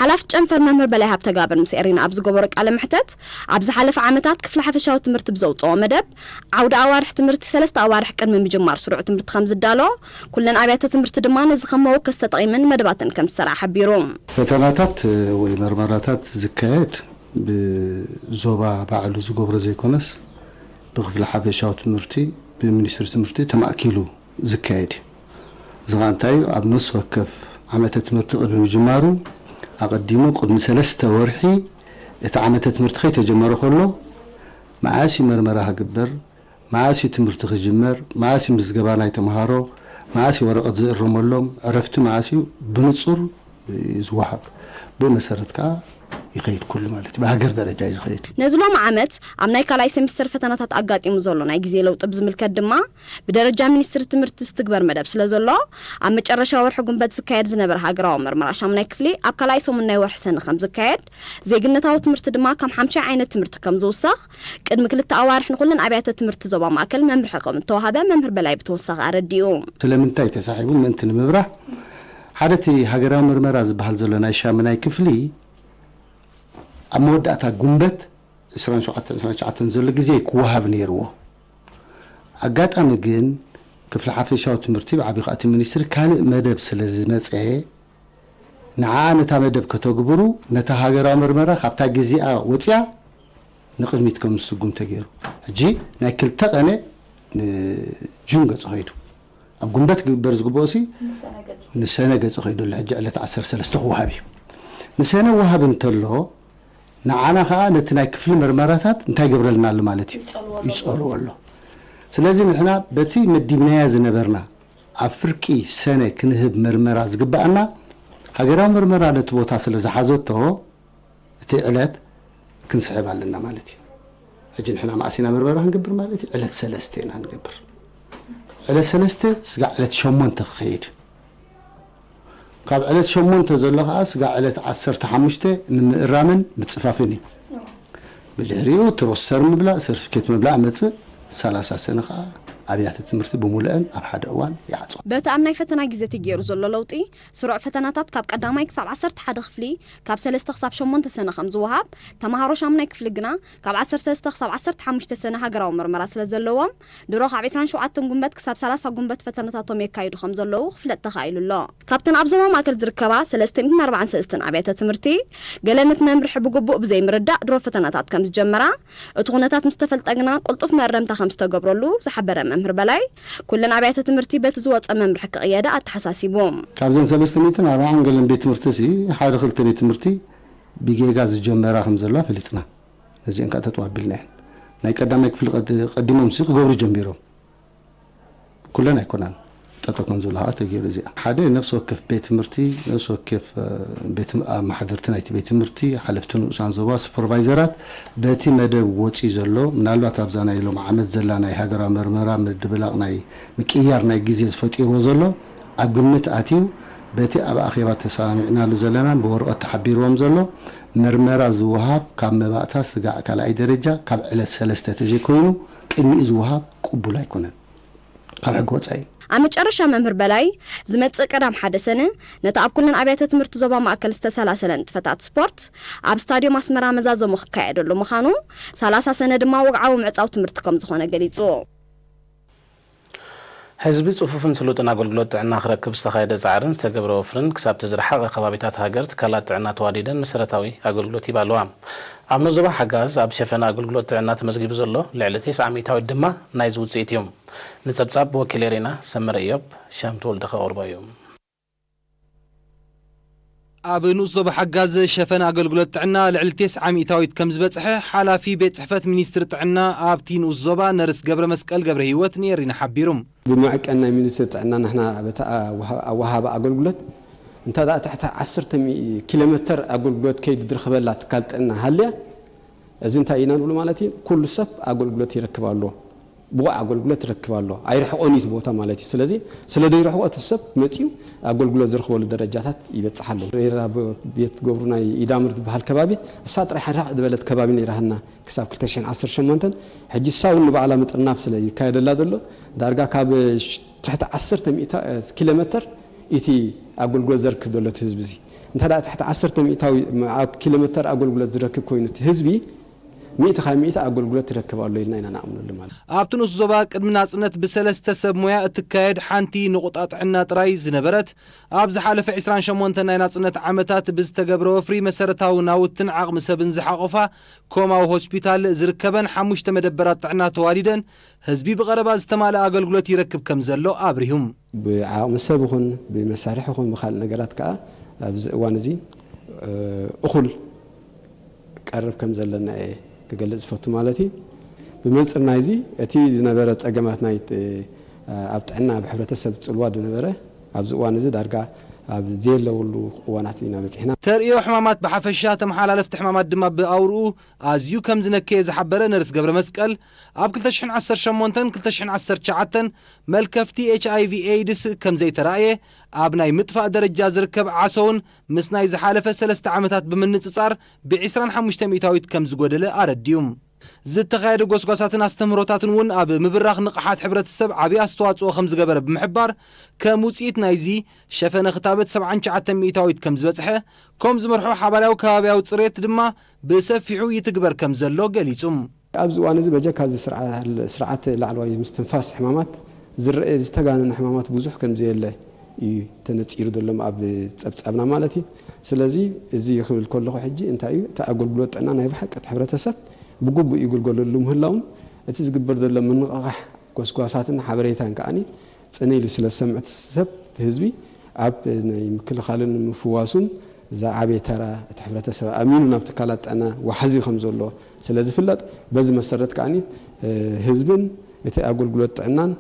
ሓላፊ ጨንፈር መምህር በላይ ሃብተጋብር ምስ ኤሪና ኣብ ዝገበሮ ቃለ መሕተት፣ ኣብ ዝሓለፈ ዓመታት ክፍሊ ሓፈሻዊ ትምህርቲ ብዘውጽኦ መደብ ዓውደ ኣዋርሕ ትምህርቲ ሰለስተ ኣዋርሕ ቅድሚ ምጅማር ስሩዕ ትምህርቲ ከም ዝዳሎ፣ ኩለን ኣብያተ ትምህርቲ ድማ ነዚ ከም መወከሲ ተጠቒመን መደባተን ከም ዝሰርዓ ሓቢሩ። ፈተናታት ወይ መርመራታት ዝካየድ ብዞባ ባዕሉ ዝገብሮ ዘይኮነስ ብክፍሊ ሓፈሻዊ ትምህርቲ ብሚኒስትሪ ትምህርቲ ተማእኪሉ ዝካየድ እዩ። እዚ ኸዓ እንታይ እዩ? ኣብ ነፍሲ ወከፍ ዓመተ ትምህርቲ ቅድሚ ምጅማሩ ኣቐዲሙ ቅድሚ ሰለስተ ወርሒ እቲ ዓመተ ትምህርቲ ከይተጀመረ ከሎ መዓስ እዩ መርመራ ክግበር፣ መዓስ እዩ ትምህርቲ ክጅመር፣ መዓስ እዩ ምዝገባ ናይ ተምሃሮ፣ መዓስ እዩ ወረቐት ዝእረመሎም፣ ዕረፍቲ መዓስ እዩ ብንጹር እዩ ዝወሃብ። ብኡ መሰረት ከዓ ይኸይድ ኩሉ ማለት እዩ። ብሃገር ደረጃ እዩ ዝኸይድ። ነዚ ሎሚ ዓመት ኣብ ናይ ካልኣይ ሴሚስተር ፈተናታት ኣጋጢሙ ዘሎ ናይ ግዜ ለውጢ ብዝምልከት ድማ፣ ብደረጃ ሚኒስትሪ ትምህርቲ ዝትግበር መደብ ስለ ዘሎ፣ ኣብ መጨረሻ ወርሒ ጉንበት ዝካየድ ዝነበረ ሃገራዊ መርመራ ሻሙናይ ክፍሊ ኣብ ካልኣይ ሰሙን ናይ ወርሒ ሰነ ከም ዝካየድ፣ ዜግነታዊ ትምህርቲ ድማ ከም ሓምሻይ ዓይነት ትምህርቲ ከም ዝውሰኽ፣ ቅድሚ ክልተ ኣዋርሕ ንኹለን ኣብያተ ትምህርቲ ዞባ ማእከል መምርሒ ከም እተዋህበ መምህር በላይ ብተወሳኺ ኣረዲኡ። ስለምንታይ ተሳሒቡ ምእንቲ ንምብራህ፣ ሓደ እቲ ሃገራዊ መርመራ ዝበሃል ዘሎ ናይ ሻሙናይ ክፍሊ ኣብ መወዳእታ ጉንበት ዕስራን ሸውዓተን ዕስራን ትሽዓተን ዘሎ ግዜ ክወሃብ ነይርዎ። ኣጋጣሚ ግን ክፍሊ ሓፈሻዊ ትምህርቲ ብዓብዩ ከዓ እቲ ሚኒስትሪ ካልእ መደብ ስለ ዝመፀ ንዓ ነታ መደብ ከተግብሩ ነታ ሃገራዊ መርመራ ካብታ ግዜኣ ወፅያ ንቕድሚት ከም ዝስጉም ተገይሩ። ሕጂ ናይ ክልተ ቀነ ንጁን ገፅ ኸይዱ። ኣብ ጉንበት ክግበር ዝግብኦ ሲ ንሰነ ገፅ ኸይዱ ኣሎ። ሕጂ ዕለት ዓሰርተ ሰለስተ ክወሃብ እዩ። ንሰነ ወሃብ እንተሎ ንዓና ከዓ ነቲ ናይ ክፍሊ መርመራታት እንታይ ገብረልና ኣሎ ማለት እዩ? ይፀልዎ ኣሎ። ስለዚ ንሕና በቲ መዲብናያ ዝነበርና ኣብ ፍርቂ ሰነ ክንህብ መርመራ ዝግበኣና ሃገራዊ መርመራ ነቲ ቦታ ስለ ዝሓዘቶ እቲ ዕለት ክንስሕብ ኣለና ማለት እዩ። ሕጂ ንሕና መዓስ ኢና መርመራ ክንገብር ማለት እዩ? ዕለት ሰለስተ ኢና ንገብር። ዕለት ሰለስተ ስጋዕ ዕለት ሸሞንተ ክኸይድ። ካብ ዕለት ሸሞንተ ዘሎ ከዓ ስጋዕ ዕለት ዓሰርተ ሓሙሽተ ንምእራምን ምፅፋፍን እዩ። ብድሕሪኡ እቲ ሮስተር ምብላእ፣ ሰርቲፊኬት ምብላእ መፅእ፣ ሰላሳ ሰነ ከዓ ኣብያተ ትምህርቲ ብሙሉአን ኣብ ሓደ እዋን ይዓፅዋ። በቲ ኣብ ናይ ፈተና ግዜ ተገይሩ ዘሎ ለውጢ፣ ስሩዕ ፈተናታት ካብ ቀዳማይ ክሳብ ዓሰርተ ሓደ ክፍሊ ካብ ሰለስተ ክሳብ ሸሞንተ ሰነ ከም ዝወሃብ፣ ተምሃሮ ሻሙናይ ክፍሊ ግና ካብ ዓሰርተ ሰለስተ ክሳብ ዓሰርተ ሓሙሽተ ሰነ ሃገራዊ መርመራ ስለ ዘለዎም፣ ድሮ ካብ ዕስራን ሸውዓተን ጉንበት ክሳብ ሰላሳ ጉንበት ፈተነታቶም የካይዱ ከም ዘለዉ ክፍለጥ ተኻኢሉ ኣሎ። ካብተን ኣብ ዞባ ማእከል ዝርከባ ሰለስተ ሚእትን ኣርባዓን ሰለስተን ኣብያተ ትምህርቲ፣ ገለ ነቲ መምርሒ ብግቡእ ብዘይምርዳእ ድሮ ፈተናታት ከም ዝጀመራ፣ እቲ ኩነታት ምስ ተፈልጠ ግና ቅልጡፍ መእረምታ ከም ዝተገብረሉ ዝሓበረ መምህር በላይ፣ ኩለን ኣብያተ ትምህርቲ በቲ ዝወጸ መምርሒ ክቕየዳ ኣተሓሳሲቡ። ካብዘን ሰለስተ ሚእትን ኣርባዓን ገለን ቤት ትምህርቲ ሲ ሓደ ክልተ ቤት ትምህርቲ ብጌጋ ዝጀመራ ከም ዘለዋ ፈሊጥና። ነዚአን ከዓ ጠጠው ኣቢልና እየን። ናይ ቀዳማይ ክፍሊ ቀድ- ቀዲሞም ሲ ክገብሩ ጀሚሮም። ኩለን ኣይኮናን ጠጠው ከም ዝብላ ከዓ ተገይሩ። እዚኣ ሓደ ነፍሲ ወከፍ ቤት ትምህርቲ፣ ነፍሲ ወከፍ ቤት ኣመሓደርቲ ናይቲ ቤት ትምህርቲ፣ ሓለፍቲ ንኡሳን ዞባ፣ ሱፐርቫይዘራት በቲ መደብ ወፂኡ ዘሎ፣ ምናልባት ኣብዛ ናይ ሎም ዓመት ዘላ ናይ ሃገራዊ መርመራ ምድብላቕ ናይ ምቅያር ናይ ግዜ ዝፈጢርዎ ዘሎ ኣብ ግምት ኣትዩ በቲ ኣብ ኣኼባ ተሰማሚዕናሉ ዘለናን ብወረቐት ተሓቢርዎም ዘሎ መርመራ ዝወሃብ ካብ መባእታ ስጋዕ ካልኣይ ደረጃ ካብ ዕለት ሰለስተ ተዘይኮይኑ ቅድሚኡ ዝወሃብ ቅቡል ኣይኮነን። ካብ ሕጊ ወፃኢ እዩ። ኣብ መጨረሻ መምህር በላይ፣ ዝመጽእ ቀዳም ሓደ ሰነ ነቲ ኣብ ኩለን ኣብያተ ትምህርቲ ዞባ ማእከል ዝተሰላሰለ ንጥፈታት ስፖርት ኣብ ስታድዮም ኣስመራ መዛዘሙ ክካየደሉ ምዃኑ፣ ሰላሳ ሰነ ድማ ወግዓዊ ምዕጻው ትምህርቲ ከም ዝኾነ ገሊጹ። ህዝቢ ጽፉፍን ስሉጥን ኣገልግሎት ጥዕና ክረክብ ዝተኻየደ ጻዕርን ዝተገብረ ወፍርን ክሳብቲ ዝረሓቐ ከባቢታት ሃገር ትካላት ጥዕና ተዋዲደን መሰረታዊ ኣገልግሎት ይህባ ኣለዋ። ኣብ ኑዞባ ሓጋዝ ኣብ ሸፈነ ኣገልግሎት ጥዕና ተመዝጊቡ ዘሎ ልዕሊ ተስዓ ሚእታዊት ድማ ናይዚ ውጽኢት እዩ። ንጸብጻብ ወኪል ኤሬና ሰመረ እዮብ ሻም ተወልደ ከቕርቦ እዩ። ኣብ ንኡስ ዞባ ሓጋዝ ሸፈነ ኣገልግሎት ጥዕና ልዕሊ ተስዓ ሚእታዊት ከም ዝበጽሐ ሓላፊ ቤት ጽሕፈት ሚኒስትሪ ጥዕና ኣብቲ ንኡስ ዞባ ነርስ ገብረ መስቀል ገብረ ህይወት ንኤሪና ሓቢሩ። ብምዕቀን ናይ ሚኒስትሪ ጥዕና ንሕና በታ ኣወሃ-፣ ኣወሃባ ኣገልግሎት እንተ ደኣ ትሕቲ ዓሰርተ ሚ-፣ ኪሎ ሜተር ኣገልግሎት ከይዱ ዝረኽበላ ትካል ጥዕና ሃልያ፣ እዚ እንታይ ኢና ንብሎ ማለት እዩ? ኩሉ ሰብ ኣገልግሎት ይረክብ ኣሎ፣ ብቑዕ ኣገልግሎት ይረክብ ኣሎ፣ ኣይርሕቆን እዩ እቲ ቦታ ማለት እዩ። ስለዚ ስለ ዘይርሕቆ እቲ ሰብ መፂኡ ኣገልግሎት ዝረኽበሉ ደረጃታት ይበፅሕ ኣሎ። ሬራ ብ-፣ ቤት ገብሩ ናይ ኢዳምር ዝበሃል ከባቢ፣ እሳ ጥራሕ ራቕ ዝበለት ከባቢ ነይራሃና ክሳብ ክልተ ሽሕን ዓሰርተ ሸሞንተን፣ ሕጂ እሳ እውን ንባዕላ ምጥርናፍ ስለ ይካየደላ ዘሎ፣ ዳርጋ ካብ ሽ-፣ ትሕቲ ዓሰርተ ሚእታ ኪሎ ሜተር እቲ ኣገልግሎት ዘርክብ ዘሎ እቲ ህዝቢ እዚ። እንተ ደኣ ትሕቲ ዓሰርተ ሚእታዊ ኪሎ ሜተር ኣገልግሎት ዝረክብ ኮይኑ እቲ ህዝቢ፣ ሚእቲ ካብ ሚእቲ ኣገልግሎት ትረክብ ኣሎ ኢልና ኢና ንኣምነሉ ማለት እዩ። ኣብቲ ንኡስ ዞባ ቅድሚ ናጽነት ብሰለስተ ሰብ ሞያ እትካየድ ሓንቲ ንቑጣ ጥዕና ጥራይ ዝነበረት፣ ኣብ ዝሓለፈ ዕስራን ሸሞንተን ናይ ናጽነት ዓመታት ብዝተገብረ ወፍሪ መሰረታዊ ናውትን ዓቕሚ ሰብን ዝሓቖፋ ኮማዊ ሆስፒታል ዝርከበን ሓሙሽተ መደበራት ጥዕና ተዋዲደን ህዝቢ ብቐረባ ዝተማልአ ኣገልግሎት ይረክብ ከም ዘሎ ኣብሪሁ። ብዓቕሚ ሰብ ይኹን ብመሳርሒ ይኹን ብኻልእ ነገራት ከኣ ኣብዚ እዋን እዚ፣ እ፣ እኹል ቀርብ ከም ዘለና እየ ክገልጽ ዝፈቱ ማለት እዩ። ብመንጽር ናይዚ እቲ ዝነበረ ጸገማት ናይ፣ እ፣ ኣብ ጥዕና ኣብ ሕብረተሰብ ጽልዋ ዝነበረ ኣብዚ እዋን እዚ ዳርጋ ኣብ ዘየለውሉ እዋናት ኢና በጺሕና። ተርእዮ ሕማማት ብሓፈሻ ተመሓላለፍቲ ሕማማት ድማ ብኣውርኡ ኣዝዩ ከም ዝነከየ ዝሓበረ ነርስ ገብረ መስቀል ኣብ ክልተ ሽሕን ዓሰርተ ሸሞንተን ክልተ ሽሕን ዓሰርተ ትሽዓተን መልከፍቲ ኤች ኣይ ቪ ኤድስ ከም ዘይተራእየ ኣብ ናይ ምጥፋእ ደረጃ ዝርከብ ዓሶ እውን ምስ ናይ ዝሓለፈ ሰለስተ ዓመታት ብምንጽጻር ብ ዕስራን ሓሙሽተ ሚእታዊት ከም ዝጎደለ ኣረዲኡ። ዝተኻየደ ጎስጓሳትን ኣስተምህሮታትን እውን ኣብ ምብራኽ ንቕሓት ሕብረተሰብ ዓብዪ ኣስተዋጽኦ ከም ዝገበረ ብምሕባር፣ ከም ውጽኢት ናይዚ ሸፈነ ክታበት ሰብዓን ትሽዓተን ሚእታዊት ከም ዝበጽሐ፣ ከም ዝመርሖ ሓባራዊ ከባብያዊ ጽሬት ድማ ብሰፊሑ ይትግበር ከም ዘሎ ገሊጹ። ኣብዚ እዋን እዚ በጀካ እዚ ስርዓ-፣ ስርዓት ላዕለዋይ ምስትንፋስ ሕማማት ዝረአ ዝተጋነነ ሕማማት ብዙሕ ከም ዘየለ እዩ ተነጺሩ ዘሎ ኣብ ጸብጻብና ማለት እዩ። ስለዚ እዚ ክብል ከለኹ ሕጂ እንታይ እዩ፣ እቲ ኣገልግሎት ጥዕና ናይ ብሓቂ እቲ ሕብረተሰብ ብግቡእ ይግልገለሉ ምህላውን እቲ ዝግበር ዘሎ ምንቕቓሕ ጎስጓሳትን ሓበሬታን ከኣኒ ጽን ኢሉ ስለ ዝሰምዕ እቲ ሰብ፣ እቲ ህዝቢ ኣብ ናይ ምክልኻልን ምፍዋሱን ዝዓበየ ተራ እቲ ሕብረተሰብ ኣሚኑ ናብ ትካላት ጥዕና ዋሕዚ ከም ዘሎ ስለ ዝፍለጥ፣ በዚ መሰረት ከኣኒ፣ እ፣ ህዝብን እቲ ኣገልግሎት ጥዕናን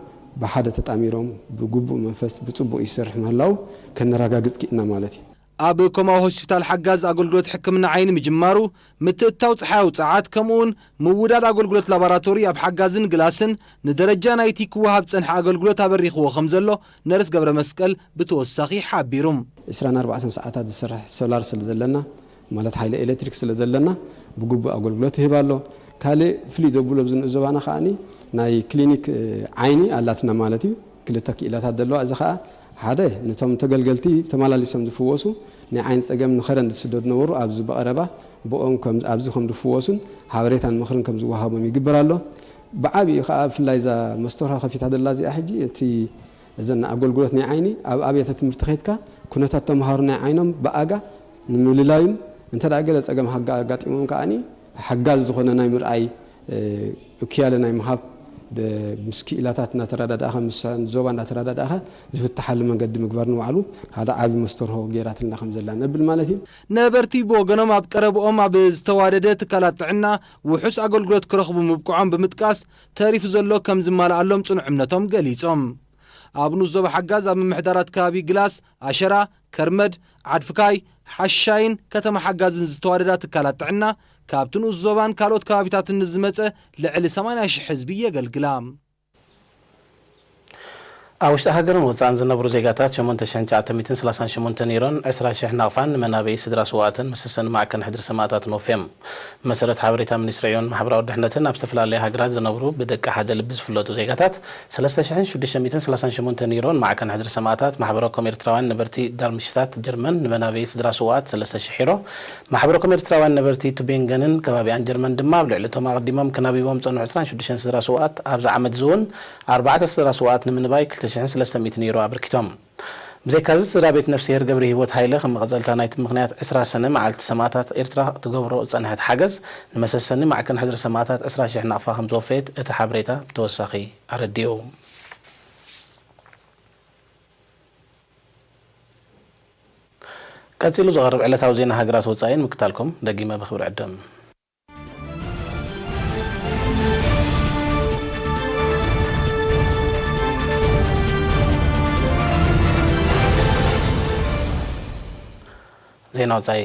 ብሓደ ተጣሚሮም ብግቡእ መንፈስ ብጽቡቕ ይሰርሕ ምህላው ከነረጋግጽ ክኢልና ማለት እዩ። ኣብ ኮማዊ ሆስፒታል ሓጋዝ ኣገልግሎት ሕክምና ዓይኒ ምጅማሩ፣ ምትእትታው ጸሓያዊ ጸዓት፣ ከምኡውን ምውዳድ ኣገልግሎት ላቦራቶሪ ኣብ ሓጋዝን ግላስን ንደረጃ ናይቲ ክወሃብ ዝጸንሐ ኣገልግሎት ኣበሪኽዎ ከም ዘሎ ነርስ ገብረ መስቀል ብተወሳኺ ሓቢሩ። ዕስራን ኣርባዕተን ሰዓታት ዝሰርሕ ሶላር ስለ ዘለና፣ ማለት ሓይሊ ኤሌክትሪክ ስለ ዘለና፣ ብግቡእ ኣገልግሎት ይህብ ኣሎ። ካልእ ፍልይ ዘብሎ ኣብዚ ንኡስ ዞባና ከኣኒ ናይ ክሊኒክ፣ እ፣ ዓይኒ ኣላትና ማለት እዩ። ክልተ ክኢላታት ዘለዋ፣ እዚ ኸኣ ሓደ ነቶም ተገልገልቲ ተመላሊሶም ዝፍወሱ ናይ ዓይኒ ጸገም ንኸረን ዝስደዱ ነበሩ፣ ኣብዚ ብቐረባ ብኦም ከም፣ ኣብዚ ከም ዝፍወሱን ሓበሬታን ምኽርን ከም ዝወሃቦም ይግበር ኣሎ። ብዓቢኡ ኸኣ ብፍላይ እዛ መስተርሆ ከፊታ ዘላ እዚኣ ሕጂ እቲ እዘን ኣገልግሎት ናይ ዓይኒ ኣብ ኣብያተ ትምህርቲ ከይድካ ኩነታት ተምሃሮ ናይ ዓይኖም ብኣጋ ንምልላዩን እንተ ደኣ ገለ ጸገም ሃጋ-፣ ኣጋጢሞም ከኣኒ ሓጋዚ ዝኾነ ናይ ምርኣይ፣ እ፣ እክያለ ናይ ምሃብ ደ-፣ ምስ ክኢላታት እናተረዳዳእኻ፣ ምስ ዞባ እናተረዳዳእኻ ዝፍትሓሉ መንገዲ ምግባር ንባዕሉ ሓደ ዓቢ መስተርሆ ገይራትልና ከም ዘላ ነብል ማለት እዩ። ነበርቲ ብወገኖም ኣብ ቀረብኦም ኣብ ዝተዋደደ ትካላት ጥዕና ውሑስ ኣገልግሎት ክረኽቡ ምብቅዖም ብምጥቃስ ተሪፉ ዘሎ ከም ዝማልኣሎም ጽኑዕ እምነቶም ገሊጾም። ኣብ ንኡስ ዞባ ሓጋዝ ኣብ ምምሕዳራት ከባቢ ግላስ፣ ኣሸራ፣ ከርመድ፣ ዓድፍካይ፣ ሓሻይን ከተማ ሓጋዝን ዝተዋደዳ ትካላት ጥዕና፣ ካብቲ ንኡስ ዞባን ካልኦት ከባቢታትን ንዝመጸ ልዕሊ ሰማንያ ሽሕ ህዝቢ የገልግላ። ኣብ ውሽጢ ሃገርን ወጻእን ዝነብሩ ዜጋታት ሸሞንተ ሽሕን ትሽዓተ ሚእትን ሰላሳን ሸሞንተን ዩሮን ዕስራ ሽሕ ናቕፋን ንመናበዪ ስድራ ስውኣትን መሰሰኒ ማዕከን ሕድሪ ሰማእታትን ወፍዮም። መሰረት ሓበሬታ ሚኒስትሪ ዕዮን ማሕበራዊ ድሕነትን፣ ኣብ ዝተፈላለያ ሃገራት ዝነብሩ ብደቂ ሓደ ልቢ ዝፍለጡ ዜጋታት ሰለስተ ሽሕን ሽዱሽተ ሚእትን ሰላሳን ሸሞንተን ዩሮን ማዕከን ሕድሪ ሰማእታት ማሕበረኮም ኤርትራውያን ነበርቲ ዳርምሽታት ጀርመን ንመናበዪ ስድራ ስውኣት ሰለስተ ሽሕ ዩሮ፣ ማሕበረኮም ኤርትራውያን ነበርቲ ቱቤንገንን ከባቢኣን ጀርመን ድማ ኣብ ልዕሊ እቶም ኣቐዲሞም ክናብይዎም ዝጸንሑ ዕስራን ሽዱሽተን ስድራ ስውኣት ኣብዚ ዓመት እዚ እውን ኣርባዕተ ስድራ ስውኣት ንምንባይ ክልተ ሽሕን ሰለስተ ሚእትን ዩሮ ኣበርኪቶም። ብዘይካዚ፣ ስድራ ቤት ነፍስሄር ገብረ ህይወት ሃይለ ከም መቐጸልታ ናይቲ ምኽንያት ዕስራ ሰነ መዓልቲ ሰማእታት ኤርትራ ትገብሮ ዝጸንሐት ሓገዝ ንመሰሰኒ ማዕከን ሕድሪ ሰማእታት ዕስራ ሽሕ ናቕፋ ከም ዝወፈየት እቲ ሓበሬታ ብተወሳኺ ኣረዲኡ። ቀጺሉ ዝቐርብ ዕለታዊ ዜና ሃገራት ወጻኢን ምክታልኩም ደጊመ ብኽብሪ ዕድም። ዜና ወጻኢ።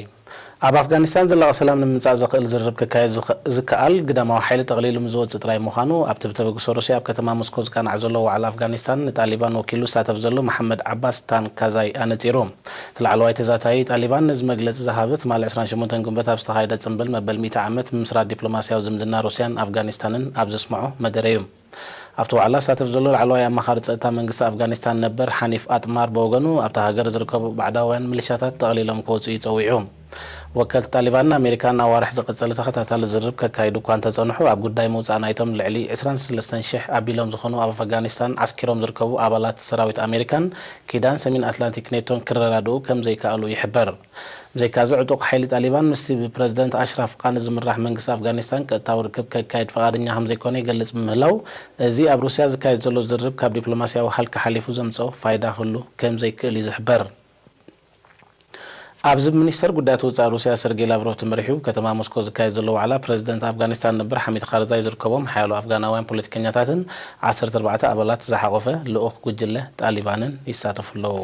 ኣብ ኣፍጋኒስታን ዘላቒ ሰላም ንምምጻእ ዘኽእል ዝርርብ ክካየድ ዝኸ-፣ ዝከኣል ግዳማዊ ሓይሊ ጠቕሊሉ ምስ ዝወጽእ ጥራይ ምዃኑ ኣብቲ ብተበግሶ ሩስያ ኣብ ከተማ ሞስኮ ዝቃናዕ ዘሎ ዋዕላ ኣፍጋኒስታን ንጣሊባን ወኪሉ ዝሳተፍ ዘሎ መሓመድ ዓባስ ታንካዛይ ኣነጺሩ። እቲ ላዕለዋይ ተዛታዪ ጣሊባን ነዚ መግለጺ ዝሃበ ትማሊ ዕስራን ሸሞንተን ግንቦት ኣብ ዝተኻየደ ጽምብል መበል ሚእቲ ዓመት ምምስራት ዲፕሎማስያዊ ዝምድና ሩስያን ኣፍጋኒስታንን ኣብ ዘስምዖ መደረ እዩ። ኣብቲ ዋዕላ ዝሳተፍ ዘሎ ላዕለዋይ ኣማኻሪ ጸጥታ መንግስቲ ኣፍጋኒስታን ነበር ሓኒፍ ኣጥማር ብወገኑ ኣብታ ሃገር ዝርከቡ ባዕዳውያን ሚሊሻታት ጠቕሊሎም ክወጽኡ እዩ ጸዊዑ። ወከልቲ ጣሊባን ኣሜሪካ ናብ ኣዋርሕ ዝቐጸለ ተኸታታሊ ዝርርብ ከካይዱ እኳ እንተጸንሑ፣ ኣብ ጉዳይ ምውጻእ ናይቶም ልዕሊ ዕስራን ሰለስተን ሽሕ ኣቢሎም ዝኾኑ ኣብ ኣፍጋኒስታን ዓስኪሮም ዝርከቡ ኣባላት ሰራዊት ኣሜሪካን ኪዳን ሰሜን ኣትላንቲክ ኔቶን ክረዳድኡ ከም ዘይከኣሉ ይሕበር። ብዘይካዚ፣ ዕጡቕ ሓይሊ ጣሊባን ምስቲ ብፕረዚደንት ኣሽራፍ ቃኒ ዝምራሕ መንግስቲ ኣፍጋኒስታን ቀጥታዊ ርክብ ከካይድ ፍቓደኛ ከም ዘይኮነ ይገልጽ ብምህላው፣ እዚ ኣብ ሩስያ ዝካየድ ዘሎ ዝርርብ ካብ ዲፕሎማስያዊ ሃልኪ ሓሊፉ ዘምጽኦ ፋይዳ ክህሉ ከም ዘይክእል እዩ ዝሕበር። ኣብዚ ብሚኒስተር ጉዳያት ወጻኢ ሩስያ ሰርጌይ ላቭሮቭ ተመሪሑ ከተማ ሞስኮ ዝካየድ ዘሎ ዋዕላ፣ ፕረዚደንት ኣፍጋኒስታን ነበር ሓሚድ ካርዛይ ዝርከቦም ሓያሎ ኣፍጋናውያን ፖለቲከኛታትን ዓሰርተ ኣርባዕተ ኣባላት ዝሓቖፈ ልኡኽ ጉጅለ ጣሊባንን ይሳተፉ ኣለዉ።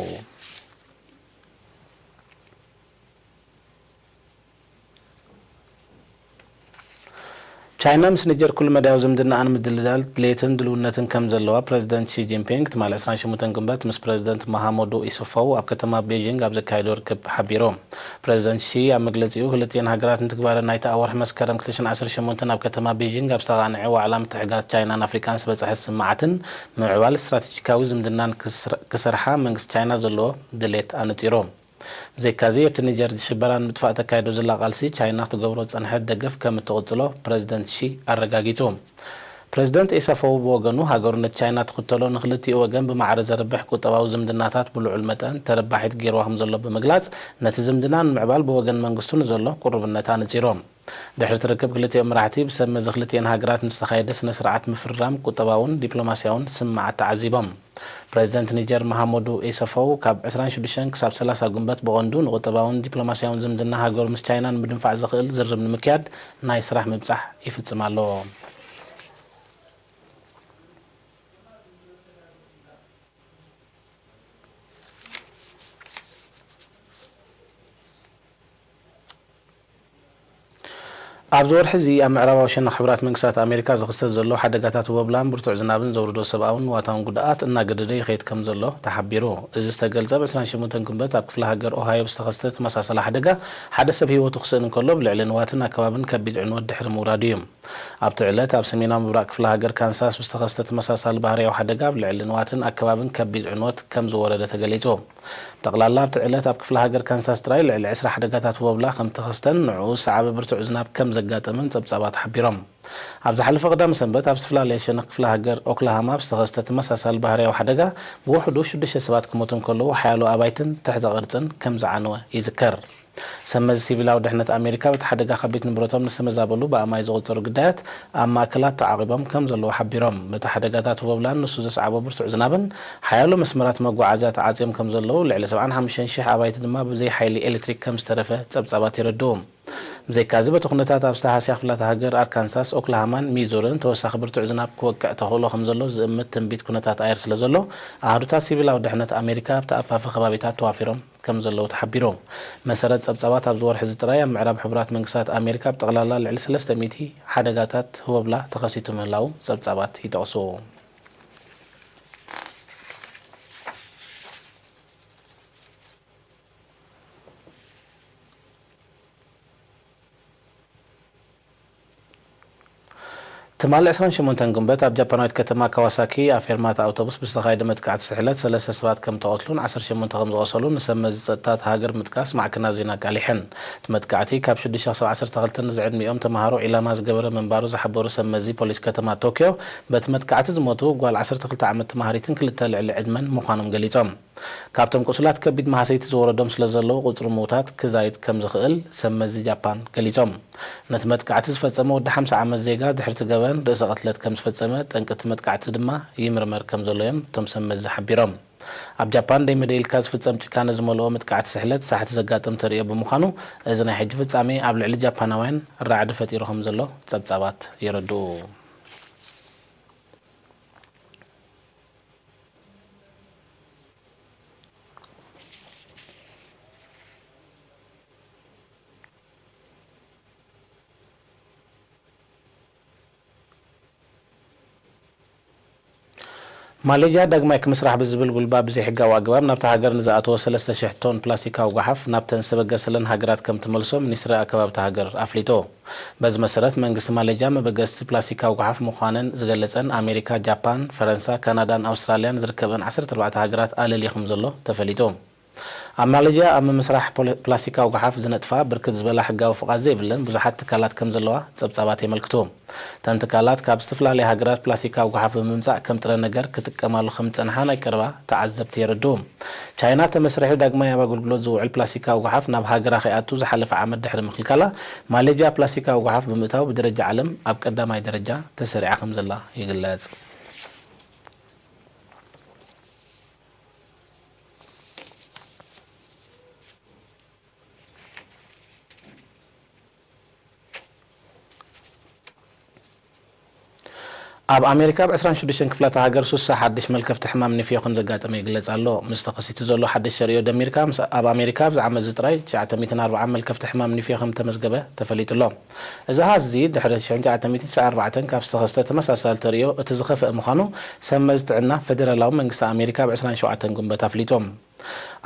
ቻይና ምስ ኒጀር ኩሉ መዳያዊ ዝምድናኣ ንምድልዳል ድሌትን ድልውነትን ከም ዘለዋ ፕረዚደንት ሺ ጂንፒንግ ትማሊ ዕስራን ሸሞንተን ግንቦት ምስ ፕረዚደንት መሃመዱ ኢሱፎው ኣብ ከተማ ቤጂንግ ኣብ ዘካየዶ ርክብ ሓቢሩ። ፕረዚደንት ሺ ኣብ መግለጺኡ፣ ክልቲኤን ሃገራት ንትግባረ ናይቲ ኣብ ወርሒ መስከረም ክልተ ሽሕን ዓሰርተ ሸሞንተን ኣብ ከተማ ቤጂንግ ኣብ ዝተቓንዐ ዋዕላ ምትሕግጋዝ ቻይናን ኣፍሪቃን ዝበጽሐ ስምማዓትን ምምዕባል ስትራቴጂካዊ ዝምድናን ክስር-፣ ክሰርሓ መንግስቲ ቻይና ዘለዎ ድሌት ኣነጺሩ። ብዘይካዚ፣ ኣብቲ ኒጀር ሽበራ ንምጥፋእ ተካይዶ ዘላ ቃልሲ ቻይና ክትገብሮ ዝጸንሐት ደገፍ ከም እትቕጽሎ ፕረዚደንት ሺ ኣረጋጊጹ። ፕረዚደንት ኢሳፎው ብወገኑ፣ ሃገሩ ነቲ ቻይና ትኽተሎ ንክልቲኡ ወገን ብማዕረ ዘርብሕ ቁጠባዊ ዝምድናታት ብልዑል መጠን ተረባሒት ገይርዋ ከም ዘሎ ብምግላጽ፣ ነቲ ዝምድና ንምዕባል ብወገን መንግስቱ ንዘሎ ቅሩብነት ኣነጺሩ። ድሕሪ እቲ ርክብ ክልቲኦም መራሕቲ ብሰብ መዚ ክልቲኤን ሃገራት ንዝተኻየደ ስነ ስርዓት ምፍርራም ቁጠባውን ዲፕሎማስያውን ስምማዓት ተዓዚቦም። ፕረዚደንት ኒጀር መሃመዱ ኢሰፎው ካብ ዕስራን ሽዱሽተን ክሳብ ሰላሳ ግንቦት ብቐንዱ ንቁጠባውን ዲፕሎማስያውን ዝምድና ሃገሩ ምስ ቻይና ንምድንፋዕ ዘኽእል ዝርርብ ንምክያድ ናይ ስራሕ ምብጻሕ ይፍጽም ኣሎ። ኣብዚ ወርሒ እዚ ኣብ ምዕራባዊ ሸነኽ ሕቡራት መንግስታት ኣሜሪካ ዝኽሰት ዘሎ ሓደጋታት ወብላን ብርቱዕ ዝናብን ዘውርዶ ሰብኣውን ንዋታውን ጉድኣት እናገደደ ይኸይድ ከም ዘሎ ተሓቢሩ። እዚ ዝተገልጸ ብ ዕስራን ሸሞንተን ግንቦት ኣብ ክፍለ ሃገር ኦሃዮ ብዝተኸስተ ተመሳሳሊ ሓደጋ ሓደ ሰብ ህይወቱ ክስእን እንከሎ፣ ብልዕሊ ንዋትን ኣከባብን ከቢድ ዕንወት ድሕሪ ምውራዱ እዩ። ኣብቲ ዕለት ኣብ ሰሜናዊ ምብራቕ ክፍለ ሃገር ካንሳስ ብዝተኸስተ ተመሳሳሊ ባህርያዊ ሓደጋ ኣብ ልዕሊ ንዋትን ኣከባብን ከቢድ ዕንወት ከም ዝወረደ ተገሊጹ። ጠቕላላ ኣብቲ ዕለት ኣብ ክፍለ ሃገር ካንሳስ ጥራይ ልዕሊ ዕስራ ሓደጋታት ወብላ ከም ተኸስተን ንዕኡ ዝሰዓበ ብርቱዕ ዝናብ ከም ዘጋጠመን ጸብጻባት ሓቢሮም። ኣብ ዝሓለፈ ቀዳመ ሰንበት ኣብ ዝተፈላለየ ሸነኽ ክፍለ ሃገር ኦክላሃማ ብዝተኸስተ ተመሳሳሊ ባህርያዊ ሓደጋ ብውሕዱ ሽዱሽተ ሰባት ክሞቱ እንከለዉ ሓያሎ ኣባይትን ትሕተ ቅርጽን ከም ዝዓነወ ይዝከር። ሰብ መዚ ሲቪላዊ ድሕነት ኣሜሪካ በቲ ሓደጋ ከቢድ ንብረቶም ንዝተመዛበሉ ብኣማይ ዝቑጸሩ ግዳያት ኣብ ማእከላት ተዓቒቦም ከም ዘለዉ ሓቢሮም። በቲ ሓደጋታት ወብላን ንሱ ዘስዓቦ ብርቱዕ ዝናብን ሓያሎ መስመራት መጓዓዝያ ተዓጽዮም ከም ዘለዉ፣ ልዕሊ ሰብዓን ሓሙሽተን ሽሕ ኣባይቲ ድማ ብዘይ ሓይሊ ኤሌክትሪክ ከም ዝተረፈ ጸብጻባት የረድኡ። ብዘይካዚ፣ በቲ ኩነታት ኣብ ዝተሃስያ ክፍላተ ሃገር ኣርካንሳስ፣ ኦክላሃማን ሚዙርን ተወሳኺ ብርቱዕ ዝናብ ክወቅዕ ተኽእሎ ከም ዘሎ ዝእምት ትንቢት ኩነታት ኣየር ስለ ዘሎ፣ ኣሃዱታት ሲቪላዊ ድሕነት ኣሜሪካ ኣብቲ ኣፋፊ ከባቢታት ተዋፊሮም ከም ዘለዉ ተሓቢሩ። መሰረት ጸብጻባት፣ ኣብዚ ወርሒ እዚ ጥራይ ኣብ ምዕራብ ሕቡራት መንግስታት ኣሜሪካ ብጠቕላላ ልዕሊ ሰለስተ ሚእቲ ሓደጋታት ህወብላ ተኸሲቱ ምህላዉ ጸብጻባት ይጠቕሱ። ትማሊ ዕስራን ሸሞንተን ግንቦት ኣብ ጃፓናዊት ከተማ ካዋሳኪ ኣብ ፌርማታ ኣውቶቡስ ብዝተኻየደ መጥቃዕቲ ስሕለት ሰለስተ ሰባት ከም ተቐትሉን ዓሰርተ ሸሞንተ ከም ዝቖሰሉን ንሰብ መዚ ጸጥታ እታ ሃገር ምጥቃስ ማዕከናት ዜና ኣቃሊሐን። እቲ መጥቃዕቲ ካብ ሽዱሽተ ክሳብ ዓሰርተ ክልተ ንዝዕድሚኦም ተምሃሮ ዒላማ ዝገበረ ምንባሩ ዝሓበሩ ሰብ መዚ ፖሊስ ከተማ ቶክዮ፣ በቲ መጥቃዕቲ ዝሞቱ ጓል ዓሰርተ ክልተ ዓመት ተምሃሪትን ክልተ ልዕሊ ዕድመን ምዃኖም ገሊጾም። ካብቶም ቁሱላት ከቢድ መሃሰይቲ ዝወረዶም ስለ ዘለዉ ቁጽሪ ምዉታት ክዛይድ ከም ዝኽእል ሰብ መዚ ጃፓን ገሊጾም። ነቲ መጥቃዕቲ ዝፈጸመ ወዲ ሓምሳ ዓመት ዜጋ ድሕሪ እቲ ገበን ርእሰ ቅትለት ከም ዝፈጸመ፣ ጠንቂ እቲ መጥቃዕቲ ድማ ይምርመር ከም ዘሎ እዮም እቶም ሰብ መዚ ሓቢሮም። ኣብ ጃፓን ደይ መደይ ኢልካ ዝፍጸም ጭካነ ዝመልኦ መጥቃዕቲ ስሕለት ሳሕቲ ዘጋጥም ተርእዮ ብምዃኑ፣ እዚ ናይ ሕጂ ፍጻሜ ኣብ ልዕሊ ጃፓናውያን ራዕዲ ፈጢሩ ከም ዘሎ ጸብጻባት የረድኡ። ማሌዥያ ዳግማይ ክምስራሕ ብዝብል ጉልባብ ብዘይሕጋዊ ኣገባብ ናብታ ሃገር ንዝኣተወ ሰለስተ ሽሕ ቶን ፕላስቲካዊ ጓሓፍ ናብተን ዝተበገሰለን ሃገራት ከም ትመልሶ ሚኒስትሪ ኣከባቢ እታ ሃገር ኣፍሊጡ። በዚ መሰረት መንግስቲ ማሌዥያ መበገስቲ ፕላስቲካዊ ጓሓፍ ምዃነን ዝገለጸን ኣሜሪካ፣ ጃፓን፣ ፈረንሳ፣ ካናዳን ኣውስትራልያን ዝርከበን ዓሰርተ ኣርባዕተ ሃገራት ኣለልዩ ከም ዘሎ ተፈሊጡ። ኣብ ማሌዥያ ኣብ ምምስራሕ ፖለ-፣ ፕላስቲካዊ ጓሓፍ ዝነጥፋ ብርክት ዝበላ ሕጋዊ ፍቓድ ዘይብለን ብዙሓት ትካላት ከም ዘለዋ ጸብጻባት የመልክቱ። እተን ትካላት ካብ ዝተፈላለያ ሃገራት ፕላስቲካዊ ጓሓፍ ብምምጻእ ከም ጥረ ነገር ክጥቀማሉ ከም ዝጸንሓ ናይ ቀረባ ተዓዘብቲ የረድኡ። ቻይና ተመስሪሑ ዳግማይ ኣብ ኣገልግሎት ዝውዕል ፕላስቲካዊ ጓሓፍ ናብ ሃገራ ከይኣቱ ዝሓለፈ ዓመት ድሕሪ ምክልካላ፣ ማሌዥያ ፕላስቲካዊ ጓሓፍ ብምእታው ብደረጃ ዓለም ኣብ ቀዳማይ ደረጃ ተሰሪዓ ከም ዘላ ይግለጽ። ኣብ ኣሜሪካ ኣብ ዕስራን ሽዱሽተን ክፍላተ ሃገር ሱሳ ሓድሽ መልከፍቲ ሕማም ኒፍዮ ከም ዘጋጠመ ይግለጽ ኣሎ። ምስ ተኸሲቱ ዘሎ ሓድሽ ተርእዮ ደሚርካ፣ ምስ ኣብ ኣሜሪካ ኣብዚ ዓመት እዚ ጥራይ ትሽዓተ ሚእትን ኣርባዓን መልከፍቲ ሕማም ኒፍዮ ከም ተመዝገበ ተፈሊጡ ኣሎ። እዚ ኣሃዝ እዚ ድሕሪ ሽሕን ትሽዓተ ሚእትን ትስዓን ኣርባዕተን ካብ ዝተኸስተ ተመሳሳሊ ተርእዮ እቲ ዝኸፍአ ምዃኑ ሰብ መዚ ጥዕና ፌደራላዊ መንግስቲ ኣሜሪካ ኣብ ዕስራን ሸውዓተን ግንቦት ኣፍሊጡ።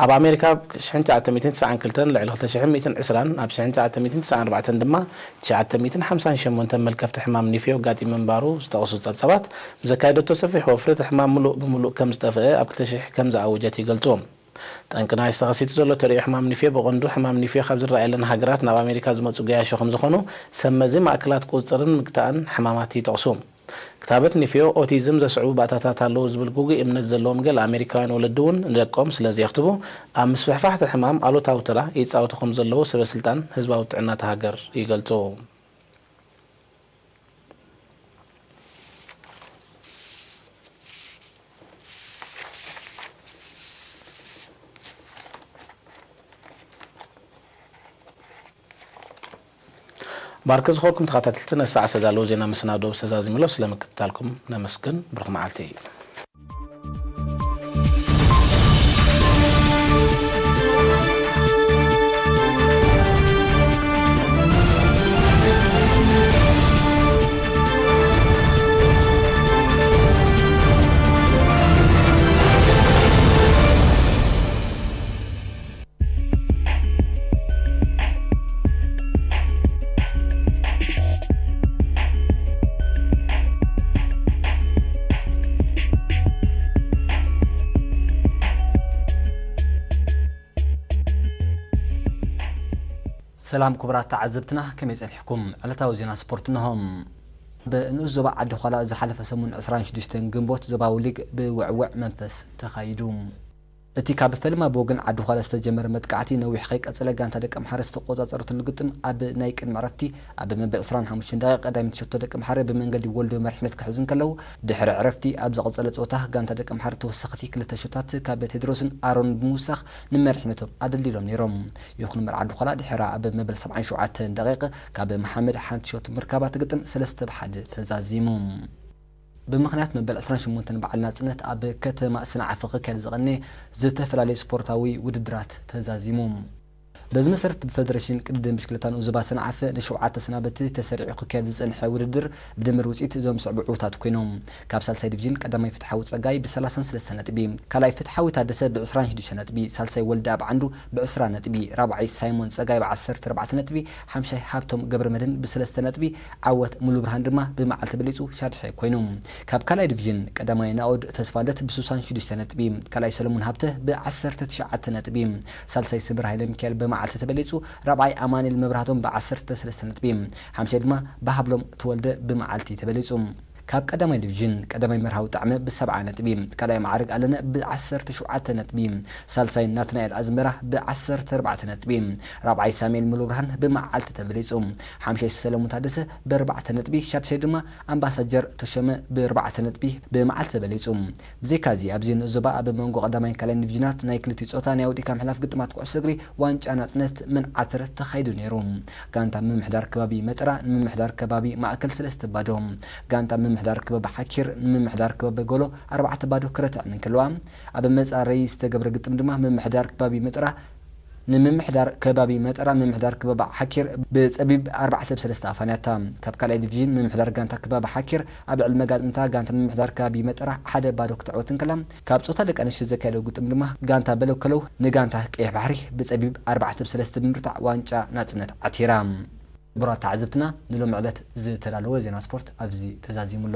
ኣብ ኣሜሪካ ሽሕን ትሽዓተ ሚእትን ትስዓን ክልተን ልዕሊ ክልተ ሽሕን ሚእትን ዕስራን፣ ኣብ ሽሕን ትሽዓተ ሚእትን ትስዓን ኣርባዕተን ድማ ትሽዓተ ሚእትን ሓምሳን ሸሞንተን መልከፍቲ ሕማም ኒፍዮ ኣጋጢሙ ምንባሩ ዝጠቕሱ ጸብጻባት፣ ብዘካየደቶ ሰፊሕ ወፍሪ እቲ ሕማም ምሉእ ብምሉእ ከም ዝጠፍአ ኣብ ክልተ ሽሕ ከም ዝኣወጀት ይገልጹ። ጠንቂ ናይዚ ተኸሲቱ ዘሎ ተርእዮ ሕማም ኒፍዮ ብቐንዱ ሕማም ኒፍዮ ካብ ዝረኣየለን ሃገራት ናብ ኣሜሪካ ዝመጹ ገያሾ ከም ዝኾኑ ሰብ መዚ ማእከላት ቁጽጽርን ምግታእን ሕማማት ይጠቕሱ። ክታበት ኒፍዮ ኦቲዝም ዘስዕቡ ባእታታት ኣለዉ ዝብል ግጉይ እምነት ዘለዎም ገለ ኣሜሪካውያን ወለዲ እውን ንደቆም ስለ ዘየኽትቡ ኣብ ምስፍሕፋሕ እቲ ሕማም ኣሉታዊ ተራ ይጻወቱ ከም ዘለዉ ሰበ ስልጣን ህዝባዊ ጥዕና እታ ሃገር ይገልጹ። ባርክ ዝኾንኩም ተኸታተልቲ ነሳዕ ዝተዳለዉ ዜና መሰናዶ ተዛዚሙ ኣሎ። ስለ ምክትታልኩም ነመስግን። ብሩኽ መዓልቲ። ሰላም ክቡራት ተዓዘብትና፣ ከመይ ጸኒሕኩም? ዕለታዊ ዜና ስፖርት እንሆ። ብንኡስ ዞባ ዓዲ ዃላ ዝሓለፈ ሰሙን ዕስራን ሽዱሽተን ግንቦት ዞባዊ ሊግ ብውዕውዕ መንፈስ ተኻይዱ። እቲ ካብ ፈለማ ብወገን ዓዲ ዃላ ዝተጀመረ መጥቃዕቲ ነዊሕ ከይቀጸለ ጋንታ ደቂ ኣምሓረ ዝተቆጻጸረትሉ ግጥም ኣብ ናይ ቅድሚ ዕረፍቲ ኣብ መበል ዕስራን ሓሙሽተን ደቂቕ ቀዳመይቲ ሸቶ ደቂ ኣምሓረ ብመንገዲ ወልዶ መሪሕነት ክሕዙ እንከለዉ፣ ድሕሪ ዕረፍቲ ኣብ ዝቐጸለ ጸወታ ጋንታ ደቂ ኣምሓረ ተወሰኽቲ ክልተ ሸቶታት ካብ ቴድሮስን ኣሮንን ብምውሳኽ ንመሪሕነቶም ኣደልዲሎም ነይሮም። ይኹን እምበር ዓዲ ዃላ ድሕራ ኣብ መበል ሰብዓን ሸውዓተን ደቂቕ ካብ መሓመድ ሓንቲ ሸቶ ምርካባ እቲ ግጥም ሰለስተ ብ ሓደ ተዛዚሙ። ብምኽንያት መበል ዕስራን ሸሞንተን በዓል ናጽነት ኣብ ከተማ ሰንዓፈ ክካየድ ዝቐነየ ዝተፈላለዩ ስፖርታዊ ውድድራት ተዛዚሙ። በዚ መሰረት ብፈደረሽን ቅድድም ብሽክለታ ንኡስ ዞባ ሰንዓፈ ንሸውዓተ ሰናበቲ ተሰሪዑ ክካየድ ዝጸንሐ ውድድር ብድምር ውጽኢት እዞም ዝስዕቡ ዕዉታት ኮይኖም። ካብ ሳልሳይ ዲቪዥን ቀዳማይ ፍትሓዊ ጸጋይ ብ33 ነጥቢ፣ ካልኣይ ፍትሓዊ ታደሰ ብ26 ነጥቢ፣ ሳልሳይ ወልደ ኣብ ዓንዱ ብ20 ነጥቢ፣ ራብዓይ ሳይሞን ጸጋይ ብ14 ነጥቢ፣ ሓምሻይ ሃብቶም ገብረመድህን ብ3 ነጥቢ ዓወት ሙሉ ብርሃን ድማ ብመዓልቲ በሊጹ ሻድሻይ ኮይኑ። ካብ ካልኣይ ዲቪዥን ቀዳማይ ናኦድ ተስፋለት ብ66 ነጥቢ፣ ካልኣይ ሰለሙን ሃብተ ብ19 ነጥቢ፣ ሳልሳይ ስምር ሃይለ ሚካኤል ብመዓልቲ ተበሊጹ፣ ራብዓይ ኣማኑኤል መብራህቶም ብ13 ነጥቢ፣ ሓምሻይ ድማ ብሃብሎም ተወልደ ብመዓልቲ ተበሊጹ። ካብ ቀዳማይ ዲቪዥን ቀዳማይ መርሃዊ ጣዕመ ብ70 ነጥቢ፣ ካልኣይ ማዕርግ ኣለነ ብ17 ነጥቢ፣ ሳልሳይ ናትናኤል ኣዝመራ ብ14 ነጥቢ፣ ራብዓይ ሳሙኤል ሙሉብርሃን ብመዓልቲ ተበሊጹ፣ ሓምሻይ ሰለሙን ታደሰ ብ4 ነጥቢ፣ ሻድሻይ ድማ ኣምባሳጀር ተሾመ ብ4 ነጥቢ ብመዓልቲ ተበሊጹ። ብዘይካዚ ኣብዚ ንኡስ ዞባ ኣብ መንጎ ቀዳማይን ካልኣይን ዲቪዥናት ናይ ክልቲኡ ጾታ ናይ ወዲእካ ምሕላፍ ግጥማት ኩዕሶ እግሪ ዋንጫ ናጽነት ምንዓትር ተኻይዱ ነይሩ። ጋንታ ምምሕዳር ከባቢ መጠራ ንምምሕዳር ከባቢ ማእከል ሰለስተ ባዶ፣ ጋንታ ምምሕዳር ከባቢ ሓኪር ንምምሕዳር ከባቢ ጎሎ ኣርባዕተ ባዶ ክረትዐን እንከለዋ፣ ኣብ መጻረይ ዝተገብረ ግጥም ድማ ምምሕዳር ከባቢ መጠራ ንምምሕዳር ከባቢ መጠራ ምምሕዳር ከባቢ ሓኪር ብጸቢብ ኣርባዕተ ብ ሰለስተ ኣፋንያታ። ካብ ካልኣይ ዲቪዥን ምምሕዳር ጋንታ ከባቢ ሓኪር ኣብ ልዕሊ መጋጥምታ ጋንታ ምምሕዳር ከባቢ መጠራ ሓደ ባዶ ክትዕወት እንከላ፣ ካብ ጾታ ደቂ ኣንስትዮ ዘካየደው ግጥም ድማ ጋንታ በለከለው ንጋንታ ቀይሕ ባሕሪ ብጸቢብ ኣርባዕተ ብ ሰለስተ ብምርታዕ ዋንጫ ናጽነት ዓቲራ። ክቡራት ተዓዘብትና፣ ንሎሚ ዕለት ዝተዳለወ ዜና ስፖርት ኣብዚ ተዛዚሙ ኣሎ።